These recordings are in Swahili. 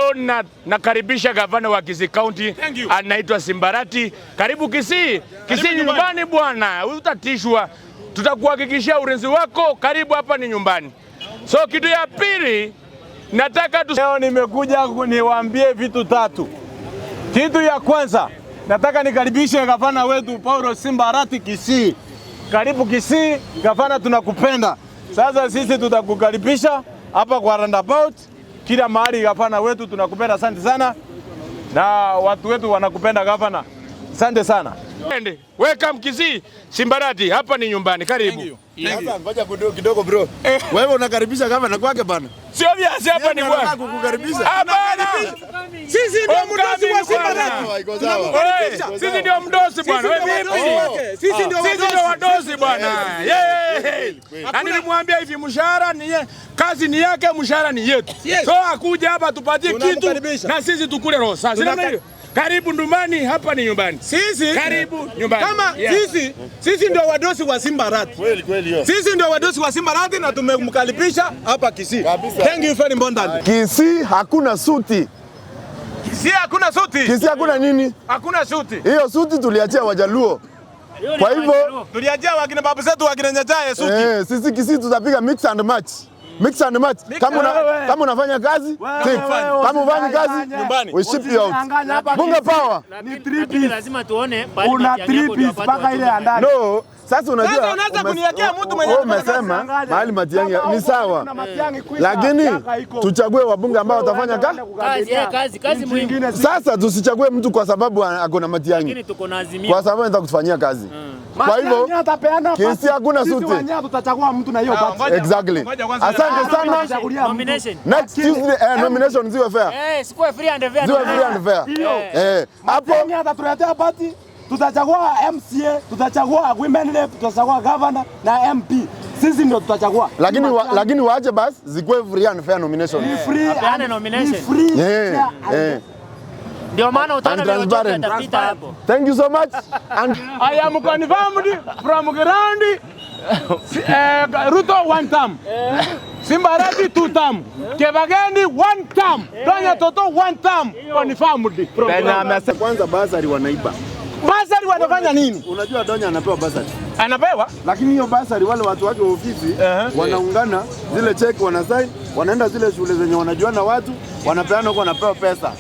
So nakaribisha gavana wa Kisii County Thank you. Anaitwa Simba Arati. Karibu Kisii. Kisii nyumbani bwana, utatishwa. Tutakuhakikishia ulinzi wako. Karibu, hapa ni nyumbani. So kitu ya pili nataka tu Leo nimekuja niwaambie vitu tatu. Kitu ya kwanza, nataka nikaribishe gavana wetu Paulo Simba Arati Kisii. Karibu Kisii, gavana, tunakupenda. Sasa sisi tutakukaribisha hapa kwa roundabout, kila mahali gavana wetu tunakupenda, asante sana, na watu wetu wanakupenda gavana, asante sana. Ende. Welcome Kisii. Simba Arati, hapa ni nyumbani. Karibu. Sasa ngoja kidogo kidogo, bro. Wewe unakaribisha gavana kwake bana. Sio viasi hapa ni Yeye bwana. anataka kukukaribisha. Hapana. Sisi ndio mdosi wa Simba Arati. Sawa, iko sawa. Wewe, sisi ndio mdosi bwana. Wewe vipi? Sisi ndio Sisi ndio wadosi bwana. Yeah. Na nilimwambia hivi, mshahara ni kazi ni yake, mshahara ni yetu. So akuja hapa tupatie kitu Tunamkaribisha. Na sisi tukule roho. Sasa namna hiyo. Karibu ndumani, hapa ni nyumbani. Sisi Karibu nyumbani. kama sisi ndio wadosi wa Simba Arati. Kweli kweli hiyo. Sisi ndio wadosi wa Simba Arati na tumemkaribisha hapa Kisii. Kabisa. Thank you very important. Kisii hakuna suti. Kisii hakuna suti. Kisii hakuna nini? Hakuna suti. Hiyo suti tuliachia Wajaluo. Kwa hivyo Tuliachia wakina babu zetu wakina Nyachae suti. eh, sisi Kisii tutapiga mix and match. Mix and match. Kama unafanya kazi, tick. Kama hufanyi kazi, Nyumbani. we ship you out. Bunge power. Lakini lazima tuone pahali Una Matiang'i three yako ndio piece apate mpaka ile ya wajumbe. ndani. No, sasa unajua Sasa unaanza kuniwekea mtu mwenye wewe umesema mahali Matiang'i ni sawa. Lakini tuchague wabunge ambao watafanya kazi. Kazi, eh, kazi, kazi muhimu. Sasa tusichague mtu kwa sababu ako na Matiang'i. Lakini tuko na azimio. Kwa sababu anataka kutufanyia kazi. Kwa hivyo Kisii hakuna suti. Wenyewe tutachagua mtu na hiyo party. Exactly. Ngoja kwanza. Asante sana. Nomination. Next Tuesday nomination ziwe fair. Eh, sikuwe free and fair. Ziwe free and fair. Eh, hapo Matiang'i atatuletea party, tutachagua MCA, tutachagua women rep, tutachagua governor na MP. Sisi ndio tutachagua. Lakini waache basi zikuwe free and fair nomination. Ni free Apeane nomination. ni free, fair and Ndio maana utaona And vile Ochoki transparent. atapita hapo. Thank you so much. And I am confirmed from ground. Ruto one term. Simba Arati two term. Kibagendi one term. Donya Toto one term. Confirmed from ground. Kwanza bursary wanaiba. Bursary wanafanya nini? Unajua Donya anapewa bursary. Anapewa? Lakini hiyo bursary wale watu wake wa ofisi wanaungana zile cheque wanasign, wanaenda zile shule zenye wanajuana watu, wanapeana huko wanapewa pesa.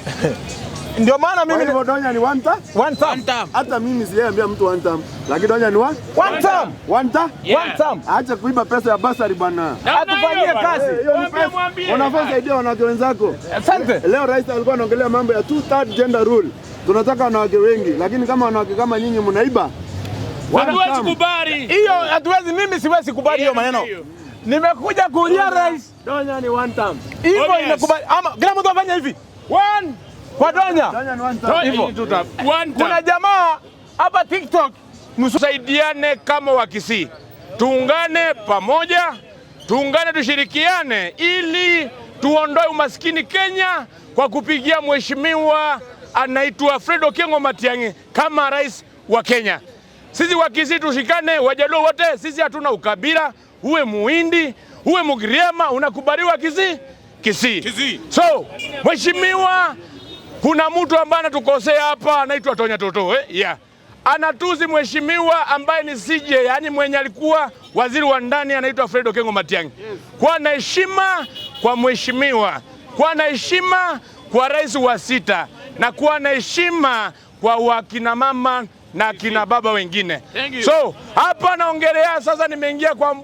Ndio maana Kwa mimi hivyo Donya ni one term. One term. Hata mimi sijaambia mtu one term, lakini Donya ni one One term. One term. One term. Acha kuiba pesa ya bursary bwana. Atufanyie kazi. Eh, hiyo ni pesa. Unafaa saidia wanawake wenzako. Asante. Leo rais alikuwa anaongelea mambo ya two third gender rule. Tunataka wanawake wengi, lakini kama wanawake kama nyinyi mnaiba, one Hatuwezi term. kubali. Hiyo hatuwezi, mimi siwezi kubali hiyo maneno. Nimekuja kulia rais. Donya ni one term. Hivyo Oh, yes. imekubali ama kila mtu afanye hivi. One. Kwa Donya. Donya ni one term. Hivyo. One Kuna term. jamaa hapa TikTok Tusaidiane kama Wakisii, tuungane pamoja, tuungane, tushirikiane ili tuondoe umaskini Kenya kwa kupigia mheshimiwa anaitwa Fred Okengo Matiang'i kama rais wa Kenya. Sisi Wakisii tushikane, Wajaluo wote, sisi hatuna ukabila, uwe Muhindi uwe Mugiriama, unakubaliwa Kisii Kisii. Kisii. So mheshimiwa, kuna mtu ambaye anatukosea hapa anaitwa Tonya Toto, eh? Yeah. Anatuzi mheshimiwa ambaye ni CJ, yani mwenye alikuwa waziri wa ndani anaitwa Fred Okengo Matiang'i. Kwa na heshima kwa mheshimiwa, kwa na heshima kwa rais wa sita na kuwa na heshima kwa wakina mama na kina baba wengine. Thank you. So hapa naongelea sasa, nimeingia kwa